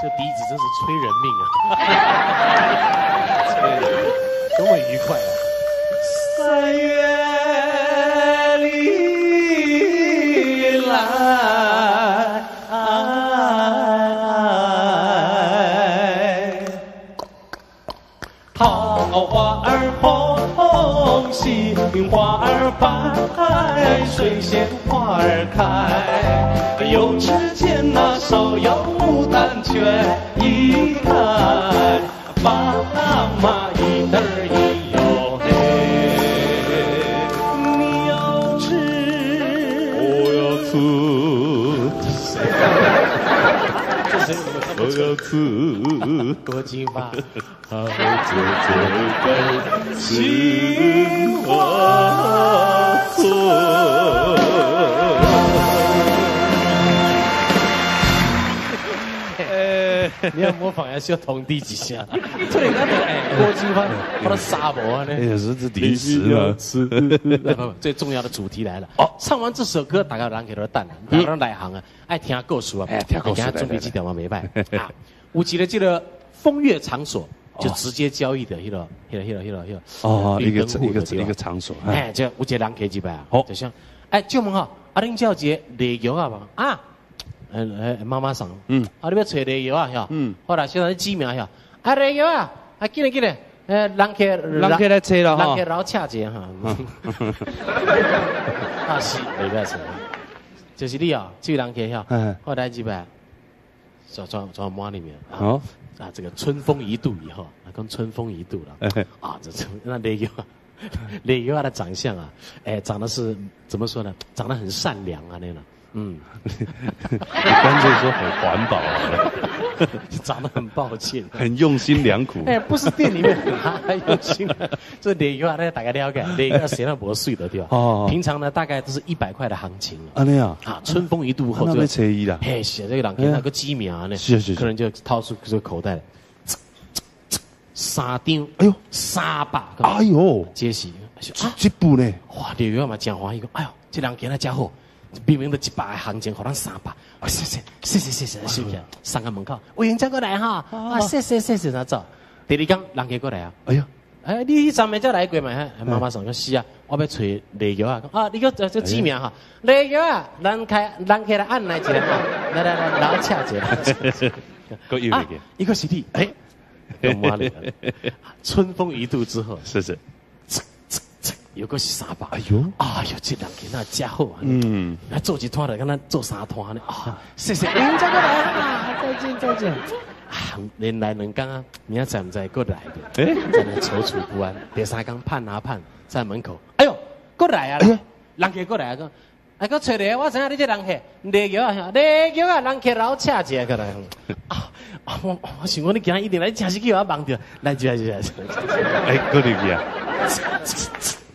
這笛子真是催人命啊！催人，多麼愉快啊！三月裡來，桃花兒紅，杏花兒白，水仙花兒開。又只見那芍藥牡丹全一開，爸媽一對兒一喲嘿。你要吃，我要吃，這誰？我要吃，郭金發，好酒醉在杏花村。你要模仿還是要同地幾下？突然間哎，郭金發，把他殺我啊！哎呀，這臨時啊！不，最重要的主題來了。哦，唱完這首歌，大家人客都等，大家內行啊，愛聽故事啊，聽故事。準備這條嘛袂䆀啊。有一個這個風月場所，就直接交易的，彼個、彼個、彼個、彼個、彼個。哦，一個一個一個場所。哎，就有一個人客入來啊，就像，哎，借問哈，啊，恁遮有一個麗玉啊無？啊。媽媽桑，啊，你欲揣麗玉啊，嚇，好啦，先生你指名嚇，啊，麗玉啊，啊，緊來緊來，人客人客來揣啦，人客老請一下哈，啊是，袂歹勢，就是你哦，這位人客嚇，我來入來，轉轉轉滿裡面，好，啊，這個春風一度以後，啊，講春風一度啦，啊，這那麗玉，麗玉的長相啊，哎，長得是怎麼說呢？長得很善良啊，那種。嗯，你乾脆說很環保啊，長得很抱歉，很用心良苦。哎，不是店裡面很用心，這麗玉啊，大家了解，麗玉誰那無水的對吧？哦，平常呢大概都是100塊的行情。啊那樣啊，春風一度後就被伊啦。嘿，寫這個人給那個雞苗呢，是是，客人就掏出這個口袋，三張，哎呦，300，哎呦，這是這部呢？哇，麗玉嘛真歡喜，講，哎呦，這人今仔真好。明明都100的行情，予咱300，謝謝謝謝謝謝謝謝，送到門口，有閒才過來哈，啊謝謝謝謝，才走。第二天人客過來啊，哎呀，哎你彼陣才來過嘛？媽媽桑講是啊，我欲揣麗玉啊，啊你閣這指名哈，麗玉啊，人客人客來按來一下，來來來，老請一下，閣又來個，一個是你，哎，春風一度之後，是是。又閣是300，哎呦，哎呦，這人囡仔真好啊！嗯，來做一攤就敢若做三攤呢。啊，謝謝，您再過來啊，再見再見。啊，連來兩工啊，明仔載毋知閣來的，欸，在那躊躇不安。第三工盼啊盼，在門口，哎呦，閣來啊！人客閣來啊，講，哎，閣揣來，我知影你這人客，麗玉啊，麗玉啊，人客老請一下過來。啊啊，我想講你今仔一定來，真是叫我忙著，來來來來。哎，閣入去啊！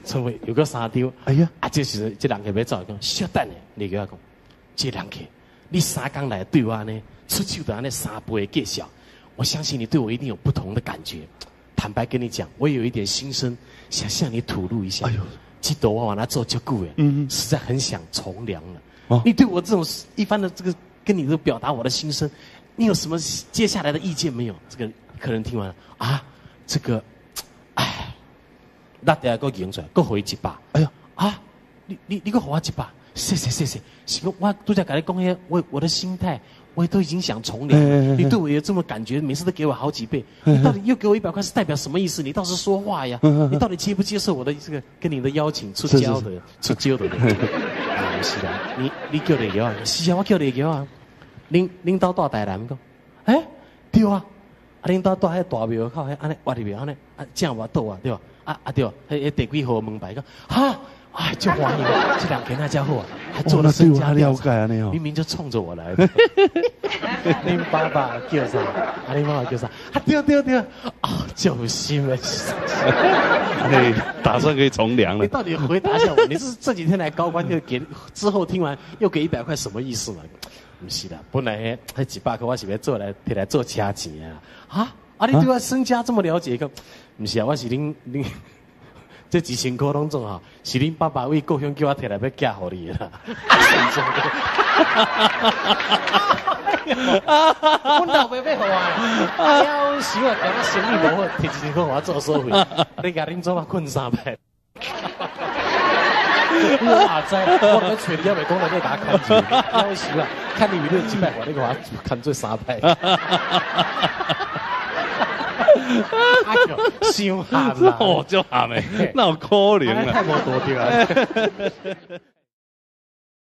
春風又閣三張，哎呀！啊，這時陣這人客欲走，講稍等下，麗玉仔講，這人客，你三工來對我按呢，出手就按呢三倍的介紹，我相信你對我一定有不同的感覺。坦白跟你講，我有一點心聲，想向你吐露一下。哎呦，這道我往那做足久的，實在很想從良了。哦，你對我這種一番的這個跟你都表達我的心聲，你有什麼接下來的意見沒有？這個客人聽完了啊，這個。那底下閣用出來，閣予伊100。哎呦，啊！你閣予我100，謝謝謝謝。是講我拄才共你講彼，我的心態，我都已經想從良。你對我有這麼感覺，每次都給我好幾倍。你到底又給我100塊，是代表什麼意思？你倒是說話呀！你到底接不接受我的這個跟你的邀請出交的出交的？是啊，你叫麗玉啊？是啊，我叫麗玉啊。恁兜住台南講，欸，對啊。啊，恁兜住彼大廟口，彼按呢挖入去，按呢啊正偌倒啊，對吧？啊啊對，彼第幾號門牌講，哈，哎，足歡喜，這人囡仔真好啊，還做了身家了解按呢明明就衝着我來的。恁爸爸叫啥？啊，恁媽媽叫啥？啊對對對，啊，就心的。哎，打算可以從良了。你到底回答一下我？你是這幾天來高官又給，之後聽完又給100塊，什麼意思嘛？毋是啦，本來彼100塊我是欲做來提來做車錢啊。啊，啊！你對我身家這麼了解，講毋是啊？我是恁這幾千塊攏總吼，是恁爸爸為故鄉叫我提來欲寄予你的啦。阮老爸欲予我，夭壽啊！嫌我生意無好，提1千塊予我做所費，你共恁祖媽睏三擺。我也知，我欲揣你，猶袂講來欲共我牽住，夭壽啊！看你為你一擺，你共我牽做三擺。哎喲，傷鹹啦！哦，足鹹的，哪有可能啊？太無道德啊！